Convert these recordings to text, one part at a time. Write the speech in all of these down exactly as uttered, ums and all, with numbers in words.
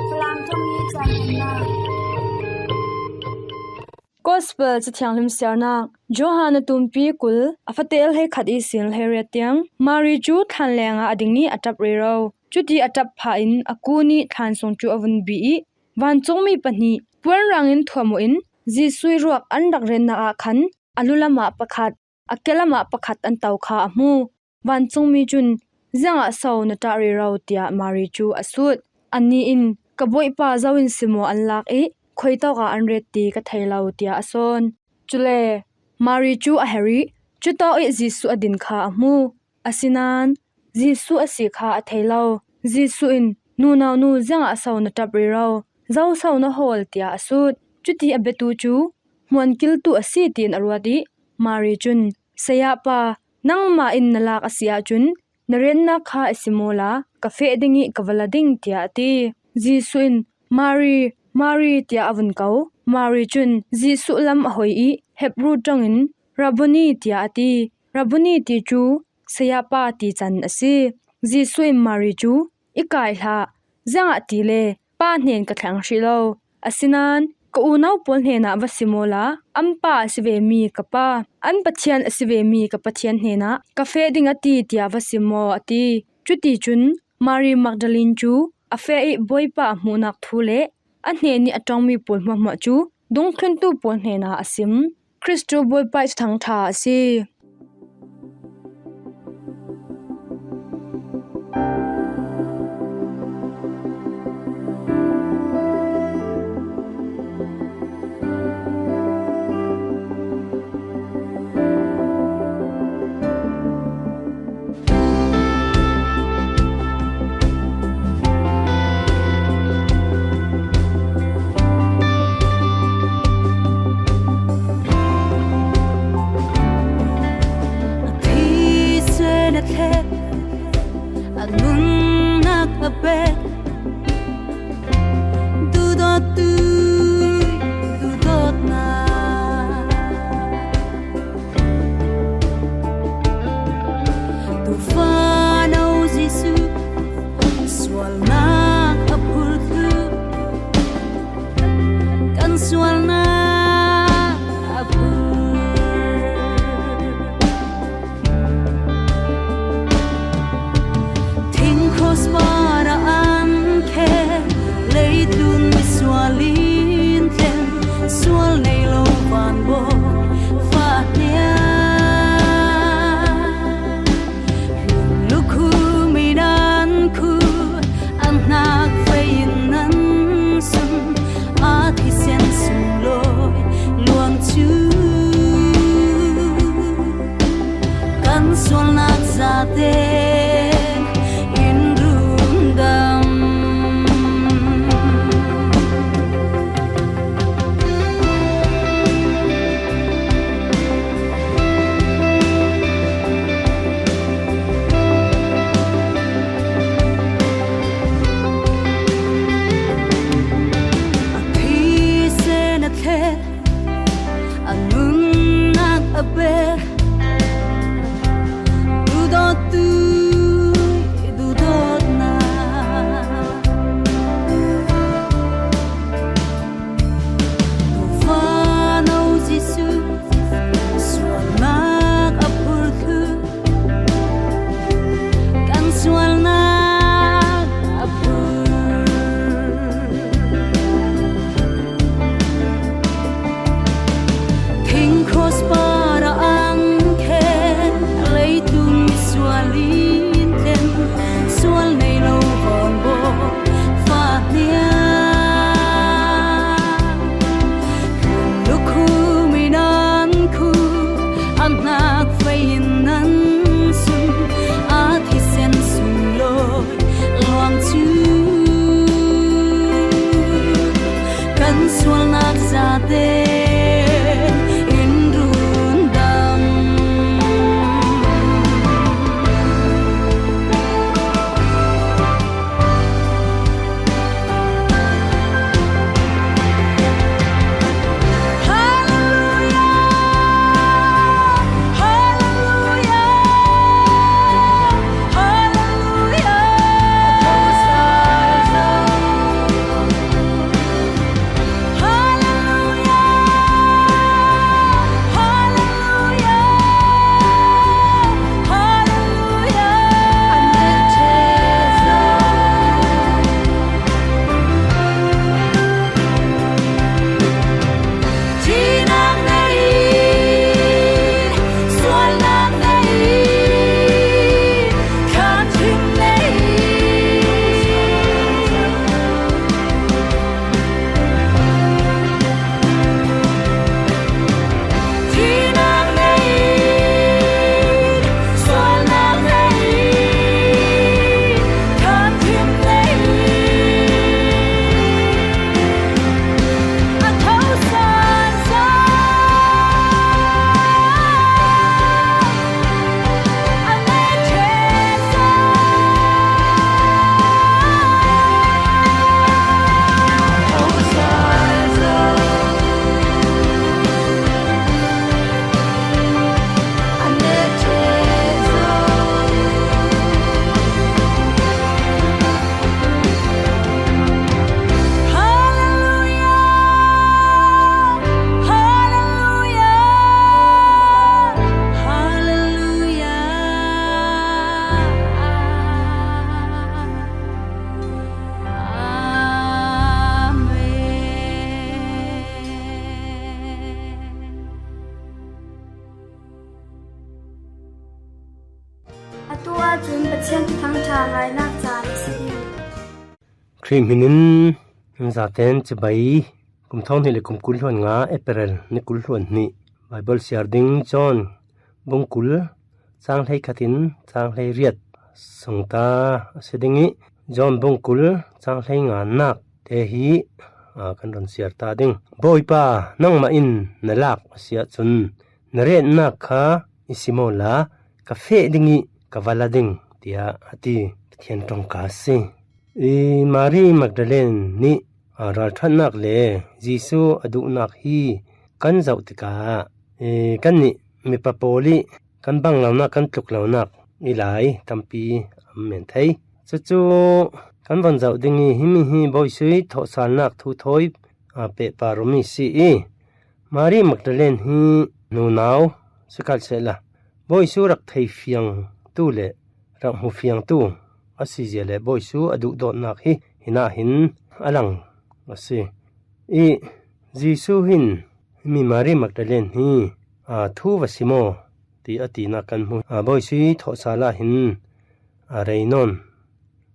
Falam ṭawng hi caan hmannak. Gospel Cathianghlim siarnak. Johan a tumpi kul, a fate hleikhat ihsin hleiriat tiang, Mari cu thlan lengah a ding ih a ṭap rero. Cuti a ṭap phah in a kun ih thlan sung cu a vun bi ih, vancungmi pahnih puan rangin thuam uh in Jesuh ih ruak an rak rennak ah khan a lulam ah pakhat, a kelam ah pakhat an to kha a hmu. Vancungmi cun, "Ziangah so na ṭah rero?" tiah Mari cu a sut. Annih in, "Ka Bawipa zo in si maw an lak ih khuitawk ah an ret ti ka thei lo," tiah a sawn. Cule Mari cu a herh ih cutawk ih Jesuh a din kha a hmu. Asinain Jesuh a si kha a thei lo. Jesuh in, "Nunau nu, ziangah so na ṭap rero? Zo so na hawl?" tiah a sut. Cuti a biatu cu hmuan kiltu a si tiin a ruat ih Mari cun, "Sayapa, nangmah in na lak a si ahcun na retnak kha a si maw la, ka feh ding ih ka va la ding," tiah a ti. Jesuh in, "Mari, Mari," tiah a vun ko. Mari cun Jesuh lam a hoi ih Hebru ṭongin, "Rabboni," tiah a ti. "Rabboni," ti cu, "Sayapa," ti can a si. Jesuh in Mari cu, "I kai hlah, ziangahtile Pa hnen ka thleng hrih lo. Asinain ka unau pawl hnenah va si maw la, 'An Pa a si vemi ka Pa, an Pathian a si vemi ka Pathian hnenah ka feh ding a ti,' tiah va si maw?" a ti. Cuticun Mari Magdalin cu a feh ih Bawipa a hmuhnak thu le a hnen ih a ṭongmi pawl hmuahhmuah cu dungthluntu pawl hnenah a sim. Kristu Bawipa ih Thuthang ṭha a si. A thisen a thlet, a nunnak a pek, duhdawttu duhdawtnak. Tuufa no Jesuh sualnak a phurh thluh, kan sualnak a phurh. Thing cross parah an khen, leitlun misual in tlen, sual nei lo van baw fahniah. Lukhu minan khu an hnak fei in nan sun, a thisen sunglawi luang cu kan sualnak zate in rundam. A thisen a thlet, a nunnak a pek, duhdawttu duhdawtnak. Tuufa no Jesuh sualnak a phurh thluh, kan sualnak a phurh. Thing cross parah an khen, leitlun misual in tlen, sual nei lo van baw fahniah. Lukhu minan khu an hnak fei in nan sun, a thisen sunglawi luang cu kan sualnak zate in rundam. Hallelujah, hallelujah, hallelujah. Khrih hminin zaten chibai. Kum thawng hnih le kum kul hluan nga, April ni kul hluan hnih. Bible siar ding John bung kul, chang hlei khatin chang hlei riat sung ta a si ding ih, John bung kul chang hlei nga nak te hi, a, kan run siar ta ding. Bawipa, nangmah in na lak a si ahcun, na retnak kha i sim awla, ka feh ding ih ka va la ding, tiah a ti. Pathian ṭongka a si. I Mari Magdalene nih, a, ralṭhatnak le Jesuh a duhnak hi kan zoh tikah, i, kannih mipa pawl ih kan bang lonak, kan tluk lonak i lai tampi a men thei. Cucu kan von zoh ding ih, himi hi Bawisu ih thawhsalnak thu thawi, a, pehpar awmi si ih, Mari Magdalene hi nunau si kal sehla, Bawisu rak theifiangtu le rak hmufiangtu a si zia le Bawisu a duhdawtnak hi hinah hin a lang a si. I Jesuh hin himi Mari Magdalene hi, a, thu va sim aw, ti a tinak kan hmu. A, Bawisu ih thawhsal ah hin a rei nawn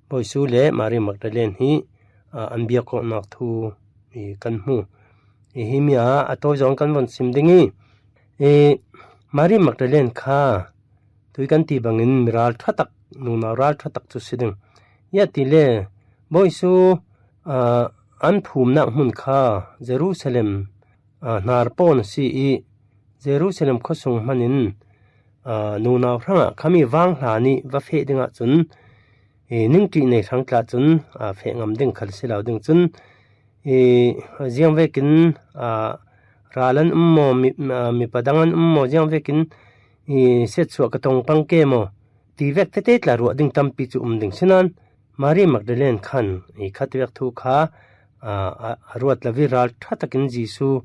Bawisu le Mari Magdalene hi, a, an biak awknak thu i kan hmu. I himi ah a tawi zong kan von sim ding ih, i Mari Magdalene kha tui kan ti bangin mi ralṭha tak, nunau ralṭha tak cu si ding. Ziah tile Bawisu, a, an phumnak hmun kha Jerusalem, a, hnar pawn a si ih, Jerusalem khuasung hmanin, a, nunau hrangah khami vanghla nih va feh ding ahcun, i, ningṭihnei hrang tla cun, a, feh ngam ding khal si lo ding cun, i, ziangvekin, a, ral an um maw, mi, a, mipa dang an um maw, ziangvekin, i, siatsuah ka tong pang ke maw, ti vek tete tla ruah ding tampi cu um ding. Sinain Mari Magdalene khan i khatvek thu kha, a, a, a ruat lo ih ralṭha takin Jesuh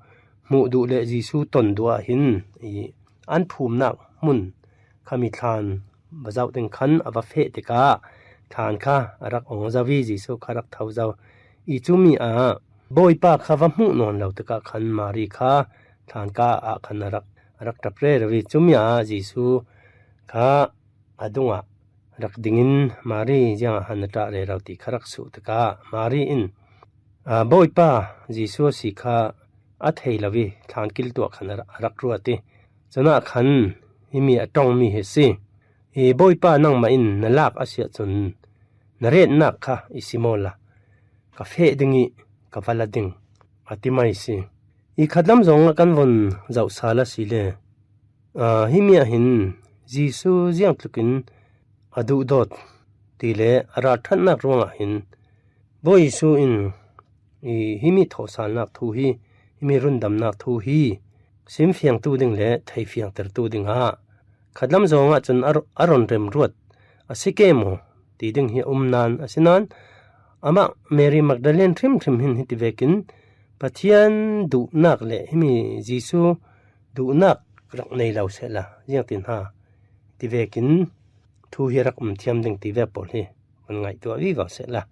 hmuh duh le Jesuh ton duh ah hin i an phumnak hmun khami thlan va zoh ding khan a va feh tikah thlan kha a rak awng zo ih Jesuh kha a rak tho zo. I cumi ah Bawipa kha va hmuh nawn lo tikah khan Mari kha thlan ka ah khan a rak, a rak ṭap rero ih cumi ah Jesuh kha a dungah rak dingin Mari ziangah han na ṭah rero ti kha rak suh tikah Mari in, a, Bawipa Jesuh a si kha a thei lo ih thlan kil tuah khan a ra-, a rak ruat ih, cunah khan himi a ṭongmi hi a si. I Bawipa, nangmah in na lak a si ahcun na retnak kha i sim awla, ka feh ding ih ka va la ding, a ti mai si. I khatlam zongah kan von zoh sal asile, aa, himi ah hin Jesuh ziangtlukin a duhdawt ti le a ralṭhatnak ruangah hin Bawi Jesuh in i himi thawhsalnak thu hi, himi rundamnak thu hi simfiangtu ding le theifiangtertu dingah khatlam zongah cun a ru-, a run remruat a si ke maw ti ding hi a um nain, asinain amah Mary Magdalene hrimhrim hin hiti vekin Pathian duhnak le himi Jesuh duhnak rak nei lo sehla, ziangtin ha ti vekin thu hi rak um thiam ding ti vek pawl hi kan ngaihtuah vivo sehla,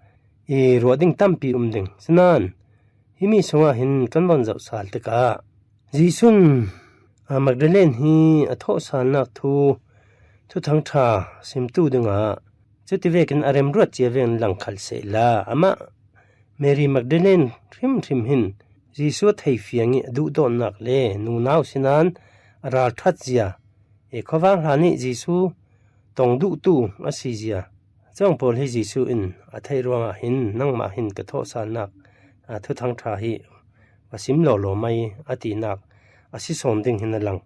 i ruah ding tampi um ding. Sinain himi sungah hin kan von zoh sal tikah Jesuh in, a, Magdalene hi a thawhsalnak thu, Thuthang ṭha simtu dingah cuti vekin a remruat cia vekin lang khal sehla, amah Mary Magdalene hrimhrim hin Jesuh a theifiang ih a duhdawtnak le nunau sinain a ralṭhat zia, i khuavang hlan ih Jesuh tong duhtu a si zia, cawng pawl hi Jesuh in a theih ruangah hin nangmah hin ka thawhsalnak, a, Thuthang ṭha hi va sim lawlaw mai a tinak a si sawn ding hin a lang.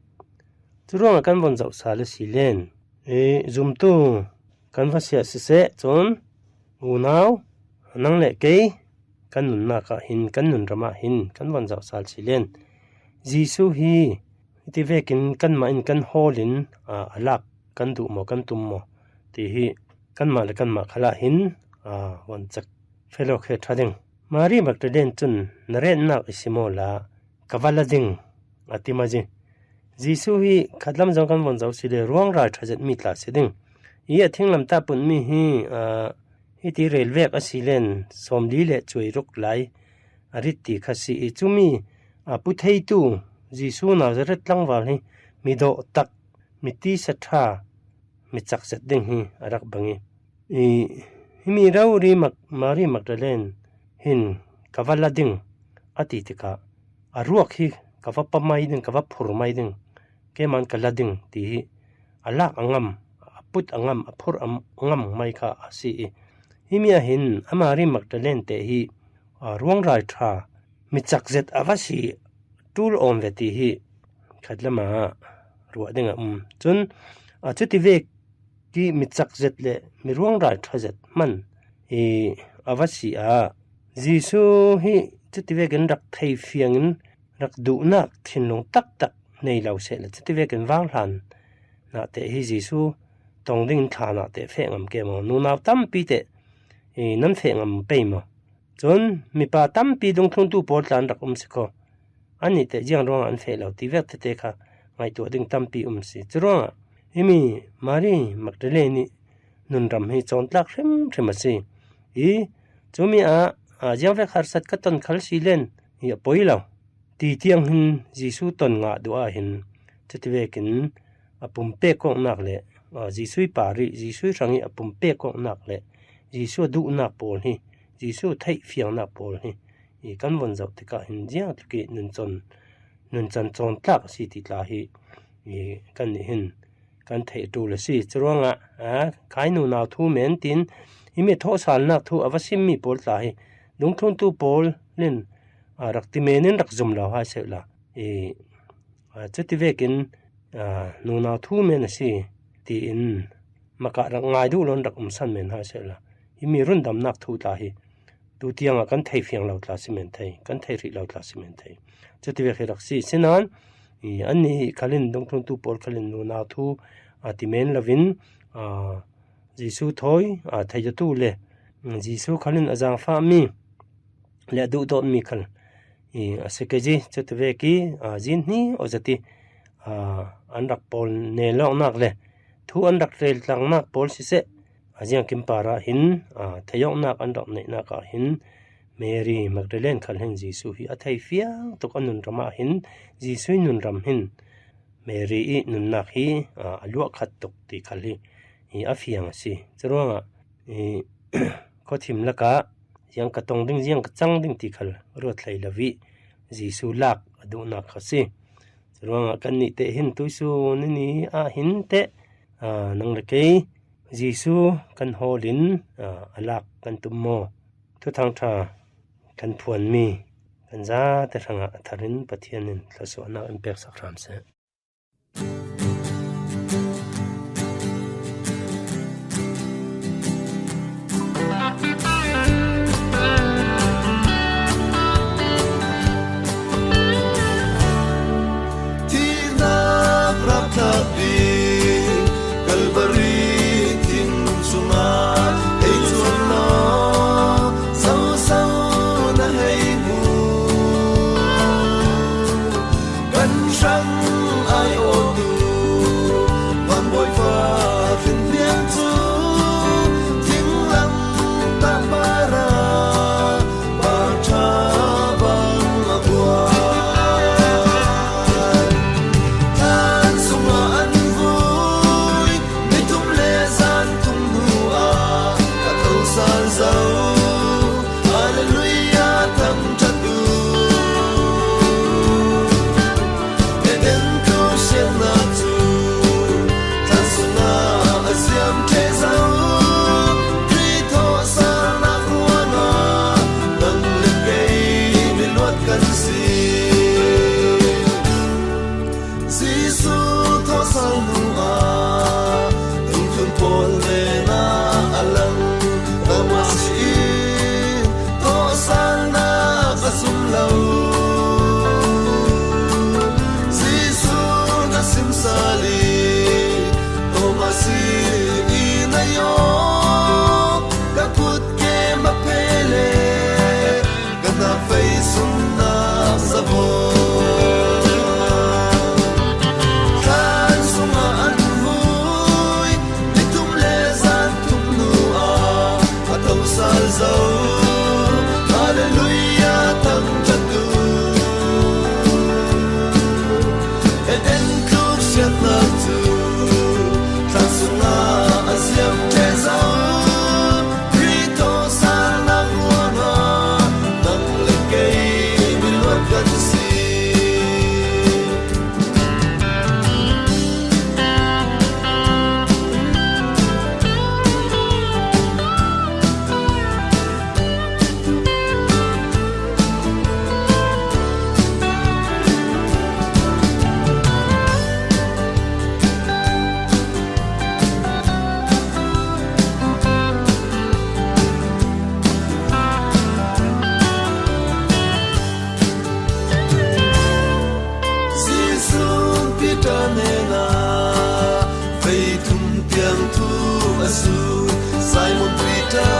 Curuangah kan von zoh sal asile, i zumtu kan va si ah siseh, cun unau, nang le kei kan nunnak ah hin, kan nunram ah hin kan von zoh sal asile, Jesuh hi hiti vekin kanmah in kan hawl in, aa, a lak kan duh maw, kan tum maw ti hi kanmah le kanmah khalah hin, aa, von cek felawk he ṭha ding. Mary Magdalene cun, na retnak i sim awla ka va la ding, a ti maw zi. Jesuh hi khatlam zong kan von zoh sile ruang ralṭha zetmi tla si ding. I a thinglamtah punmi hi, aa, hiti rel vek asile sawmli le cuai ruk lai a rit ti kha si i cumi, aa, putheitu Jesuh Nazareth tlangval hi mi dawh tak, mi tisa ṭha, mi cak zet ding hi a rak bang i, i Himi rori Mag-, Mari Magdalene hin ka va la ding a ti tikah, a ruak hi ka va pa mai ding, ka va phur mai ding, keiman ka la ding ti hi a lak a ngam, a put a ngam, a phur a ngam mai kha a si i. Himi ah hin a Mari Magdalene te hi, a, ruangrai ṭha, mi chak zet a va si ṭul awm ve ti hi khat lamah ruah ding a um. Cun, a, cuti vek i mi chak zet le mi ruangrai ṭha zet hman i a va si a, Jesuh hi cuti vekin rak thei fiangin rak duhnak thinlung taktak nei lo seh le cuti vekin vanghlan nahte hi Jesuh tong dingin thla nahte feh ngam ke maw? Nunau tampi te i nan feh ngam pei maw? Cun mipa tampi dungthlungtu pawl tla an rak um si kho. Annih te ziang ruangah an feh lo ti vek tete kha ngaihtuah ding tampi um si. Curuangah himi Mari Magdalene nih nunram hi cawntlak hrimhrim a si. I, cumi ah, a, ziang vek harsat ka ton khal si len hi a poi lo. Ti tiang hin Jesuh ton ngah duh ah hin cuti vekin a pumpek kawknak le, a, Jesuh i parih, Jesuh i hrangih a pumpek kawknak le Jesuh a duhnak pawl hi, Jesuh a theih fiangnak pawl hi i kan von zoh tikah hin ziangtluk i nuncan, nuncan cawntlak a si ti tla hi i kannih hin kan theih a ṭul a si. Curuangah, a, khai nunau thu men tin himi thawhsalnak thu a va simmi pawl tla hi dungthlungtu pawl in, a, rak ti men in rak zum lo hai seh la. I, a, cuti vekin, a, nunau thu men a si tiin makah rak ngai duh lo in rak umsan men hai seh la. Himi rundamnak thu tla hi tu tiangah kan thei fiang lo tla si men thei, kan thei hrih lo tla si men thei. Cuti vek hi rak si. Sinain, i, annih khal in dungthlungtu pawl khal in nunau thu, a, ti men lo in, a, Jesuh thawi, a, theihtu le, mm, Jesuh khal in a zaangfahmi le a duhdawtmi khal i a si kei zi. Cuti vek i, a, zin hni aw zat i, a, an rak pawl nel awknak le thu an rak rel tlangnak pawl siseh, a, ziangkim parah hin, a, theih awknak an rak neihnak ah hin Mary Magdalene khal hin Jesuh hi a thei fiang tuk a nunram ah hin Jesuh i nunram hin Mary i nunnak hi, a, a luah khat tuk ti khal hi, hi a fiang a si. Curuangah, i, khuathim lakah ziang ka tong ding, ziang ka cang ding ti khal ruat hlei lo i Jesuh lak a duhnak kha si. Curuangah kannih te hin tuisun ni ah hin teh, a, nang le kei Jesuh kan hawl in, a, a lak kan tum maw? Thuthang ṭha kan phuanmi kan zate hrangah a thar in Pathian in thluasuahnak in peksak hram seh. Thihnak rapthlak ding Kalvari thing cungah ei cuan law, zoso na hei hmu. Kan hrang Jesu, Simon Peter,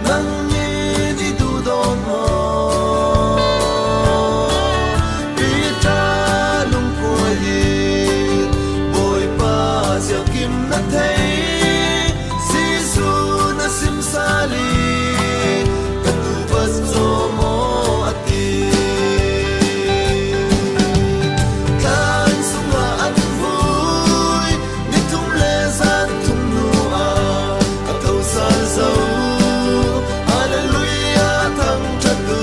nangni i duhdawn maw? Peter lungkua hi, Bawipa ziakim na thei, Jesu na simsal hi, ka tu va zaw maw a ti. Tlang sungah an vui, ni thum le zan thum hnuah a to sal zo. Halleluia, thangṭhat u.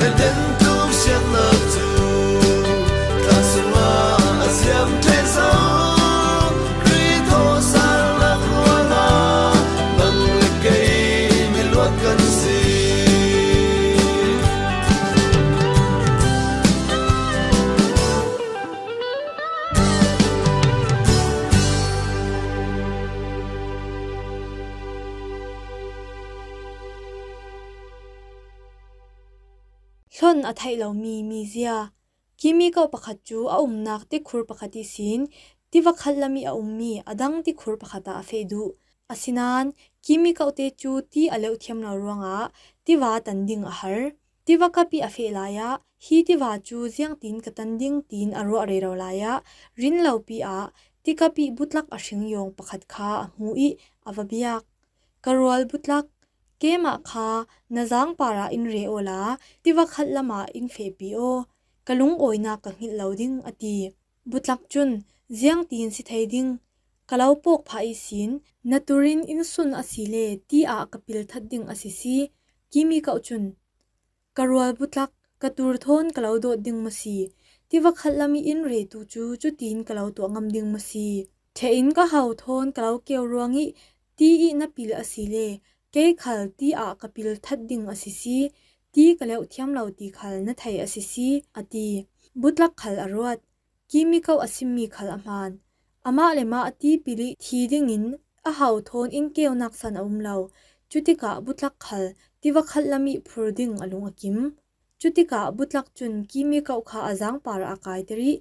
Eden tuk siatnak cu tlang sungah a siam ṭheh zo. Khrih thawhsalnak ruangah nang le kei mi luat kan si. Hlon a theih lomi mizia. Kimiko pakhat cu a umnak tikhur pakhat ihsin tiva khat lam i a ummi a dang tikhur pakhat ah a feh duh. Asinain Kimiko te cu ti a leuh thiam lo ruangah tiva tan ding a har. Tiva kap i a feh lai ah hi tiva cu ziangtin ka tan ding tiin a ruah rero lai ah rin lopi ah tikap i butlak a hring yawng pakhat kha a hmu i a va biak. Ka rual butlak, keimah kha na zaangpar ah in re awla tiva khat lam ah in fehpi aw. Ka lungawinak ka hngilh lo ding, a ti. Butlak cun, ziangtin si thei ding? Ka lo pawk phah ihsin na tur in in sun a si le ti ah ka pil that ding a si si. Kimiko cun, ka rual butlak, ka tur thawn ka lo dawt ding maw si? Tiva khat lam i in retu cu cutin ka lo tuah ngam ding maw si? Ṭheh in ka hau thawn ka lo keu ruang i ti i na pil a si le kei khal ti ah ka pil that ding a si si. Ti ka leuh thiam lo ti khal na thei a si si, a ti. Butlak khal a ruat. Kimiko a simmi khal a hmaan. Amah le mah a ti pil i thi dingin a hau thawn in keunak san a um lo. Cutikah butlak khal tiva khat lam i phur ding a lung a kim. Cutikah butlak cun Kimiko kha a zaangpar ah a kaiter i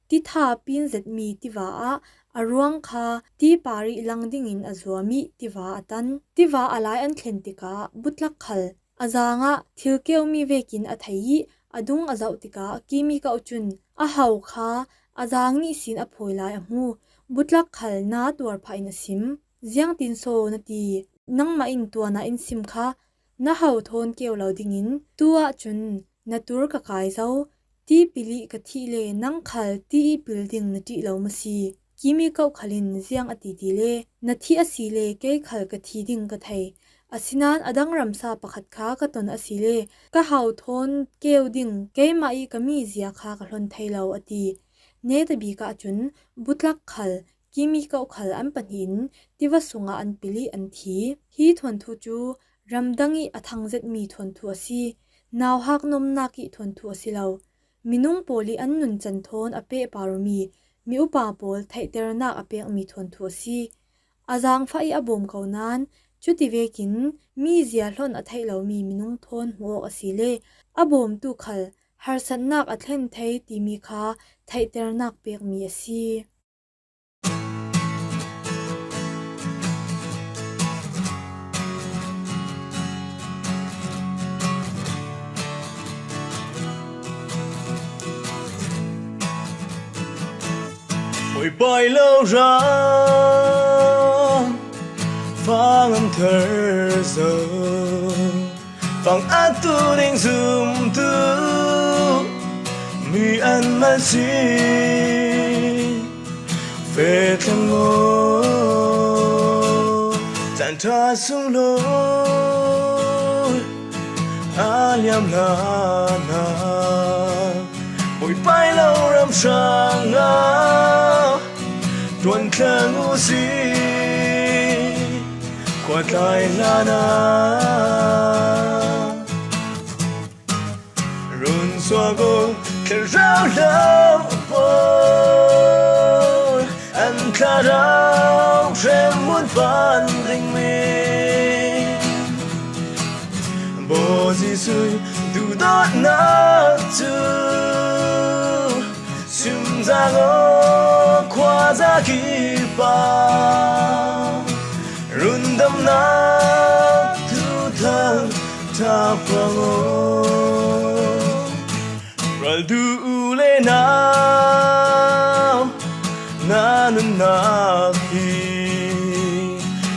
ti tha pin zetmi tiva ah a ruang kha ti par i lang dingin a zuam i tiva a tan. Tiva a lai an thlen tikah butlak khal a zaangah thil keumi vekin a thei i a dung a zoh tikah Kimiko cun a hau kha a zaang ihsin a phawi lai a hmu. Butlak khal na tuar phah in a sim. Ziangtin so na ti? Nangmah in tuan ah in sim kha na hau thawn keu lo dingin tu ahcun na tur ka kai zo. Ti pil i ka thih le nang khal ti i pil ding na ṭih lo maw si? Kimiko khal in ziang a ti ti le na thih a si le kei khal ka thi ding ka thei. Asinain a dang ramsa pakhat kha ka ton a si le ka hau thawn keu ding keimah i ka mizia kha ka hlon thei lo, a ti. Netabik ahcun butlak khal Kimiko khal an pahnih in tiva sungah an pil i an thi. Hi thuanthu cu ramdang i a thang zetmi thuanthu a si. Nauhak nomnak i thuanthu a si lo. Minung pawl i an nuncan thawn a pehpar awmi mi upa pawl theihternak a pekmi thuanthu a si. A zaangfah i a bawm ko nain cuti vekin mizia hlon a theih lomi minung thawn hmuh awk a si le a bawmtu khal harsatnak a thlen thei timi kha theihternak pekmi a si. Bawipa i lo ram fang an thar zo. Fang atu ding zumtu mi an mal si. Feh thlang maw? Caan ṭha sung lo a liam hlanah Bawipa i lo ram hrangah ṭuan thlang u si. Khuatlai hlanah run suak u. Thlarau hlo pawl an thlarau hrem mun pan dingmi Baw Jesuh duhdawtnak cu simzang aw, khuaza Kipa, rundamnak thuthang tha pang aw. Ral duh u le nau, na nunnak hi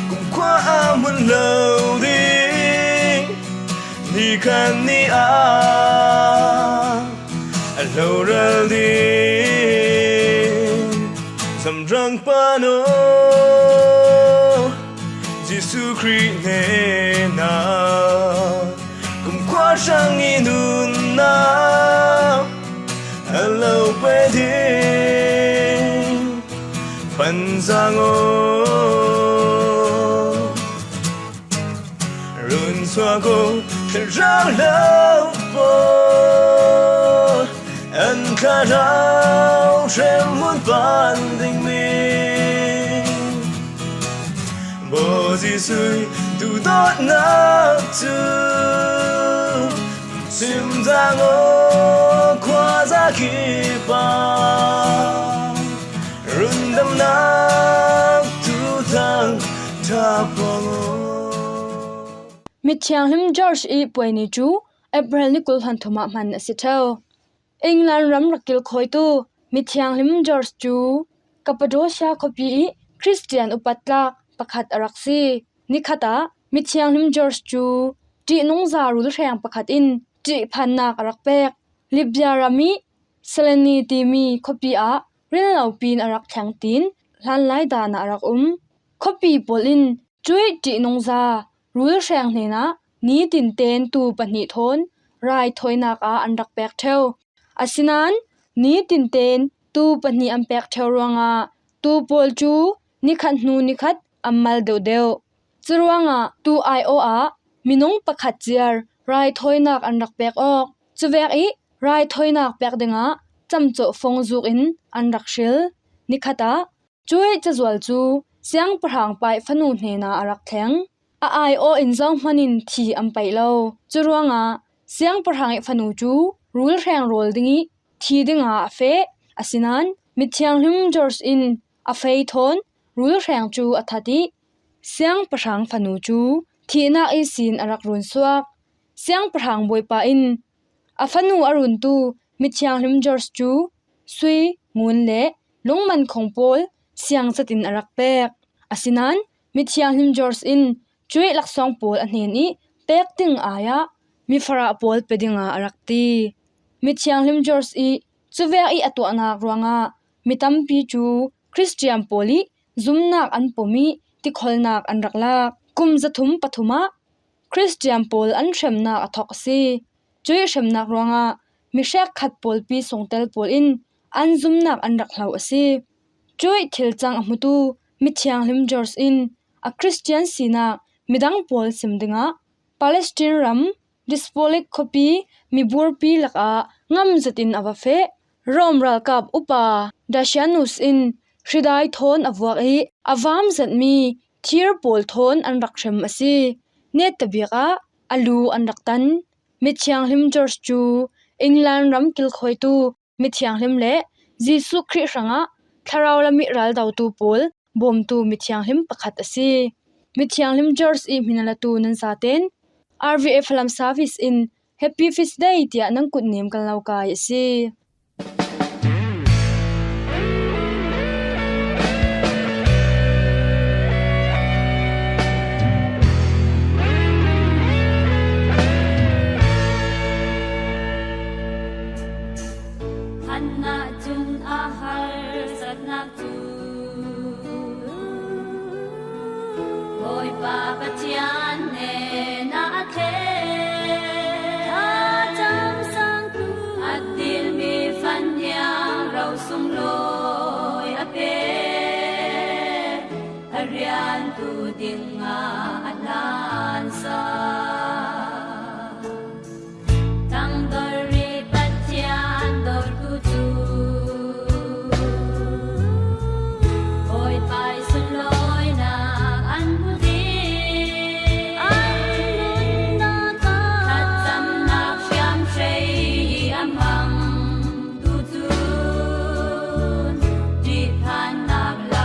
kumkhua ah hmun lo ding, ni khat ni ah a lo ral ding. Zamrang pa no, Jesu Khrih hnenah kumkhua hrang i nunnak a lo pe ding pan zang aw. Run suak aw, thlarau lo pawl an thlarau hrem hmun pan ding mi. Baw Jesuh duhdawtnak cu sim zang aw, khuaza kipa, rundamnak thuthang tha pang aw. Mithianghlim George i puai ni cu April ni kul hlan thum ah hman a si ṭheo. England ram rak kilkhawitu mithianghlim George cu Cappadocia khuapi i Khristian upat tlak pakhat a rak si. Nikhat ah mithianghlim George cu ṭihnungza rulhreng pakhat in ṭihphannak a rak pek. Libya ram i Saloni timi khuapi ah rinlopi in a rak thleng tiin hlanlai dan ah a rak um. Khuapi pawl in cuih ṭihnungza rulhreng hnenah nitin tein tuu pahnih thawn raithawinak ah an rak pek ṭheo. Asinain nitin tein tuu pahnih an pek ṭheo ruangah tuu pawl cu nikhat hnu nikhat an mal deuhdeuh. Curuangah tuu aiawh ah minung pakhat ciar raithawinak an rak pek awk. Cuvek i raithawinak pek dingah camcawh fong zuk in an rak hril. Nikhat ah cuih cazual cu siangpahrang pa i fanu hnenah a rak thleng. A aiawh in zohhmanh in thi an paih lo. Curuangah siangpahrang i fanu cu rulhreng rawl ding i thi dingah a feh. Asinain mithianghlim George in a fei thawn rulhreng cu a that i siangpahrang fanu cu thihnak ihsin a rak runsuak. Siangpahrang bawipa in a fanu a runtu mithianghlim George cu sui, ngun le lungman khong pawl siangzat in a rak pek. Asinain mithianghlim George in cuih laksawng pawl a hnen i pek ding ai ah mifarah pawl pe dingah a rak ti. Mithianghlim George i cuvek i a tuahnak ruangah mi tampi cu Khristian pawl i zumnak an pom i tikholnak an rak lak. Kum zathum pathum ah Khristian pawl an hremnak a thawk a si. Cuih hremnak ruangah mi hrekkhat pawlpi sungtel pawl in an zumnak an rak hlo a si. Cuih thil cang a hmutu mithianghlim George in a Khristian sinak midang pawl sim dingah Palestine ram Dispoli khuapi miburpi lakah ngam zat in a va feh. Rom ralkap upa Dacianus in hridai thawn a vuak i a vam zatmi thir pawl thawn an rak hrem a si. Netabik ah a lu an rak tan. Mithianghlim George cu England ram kilkhawitu mithianghlim le Jesuh Khrih hrangah thlarau lam i raldotu pawl bawmtu mithianghlim pakhat a si. Mithianghlim George i hmin a latu nan zaten R V A Falam Service in Happy Feast Day tiah nan kutnem kan lo kai a si. Hannah cun a harsatnak cu Bawipa Pathian hnenah a thlen. Thlacam sangtu a dilmi fanniang ro sunglawi a pek. A riantu dingah a hlansak. Tangdor i Pathian dortu cu Bawipa i sunlawinak an hmu ding. An nunnak ah thlacamnak hriamhrei i a hmang tu cun ṭihphannak la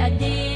Adi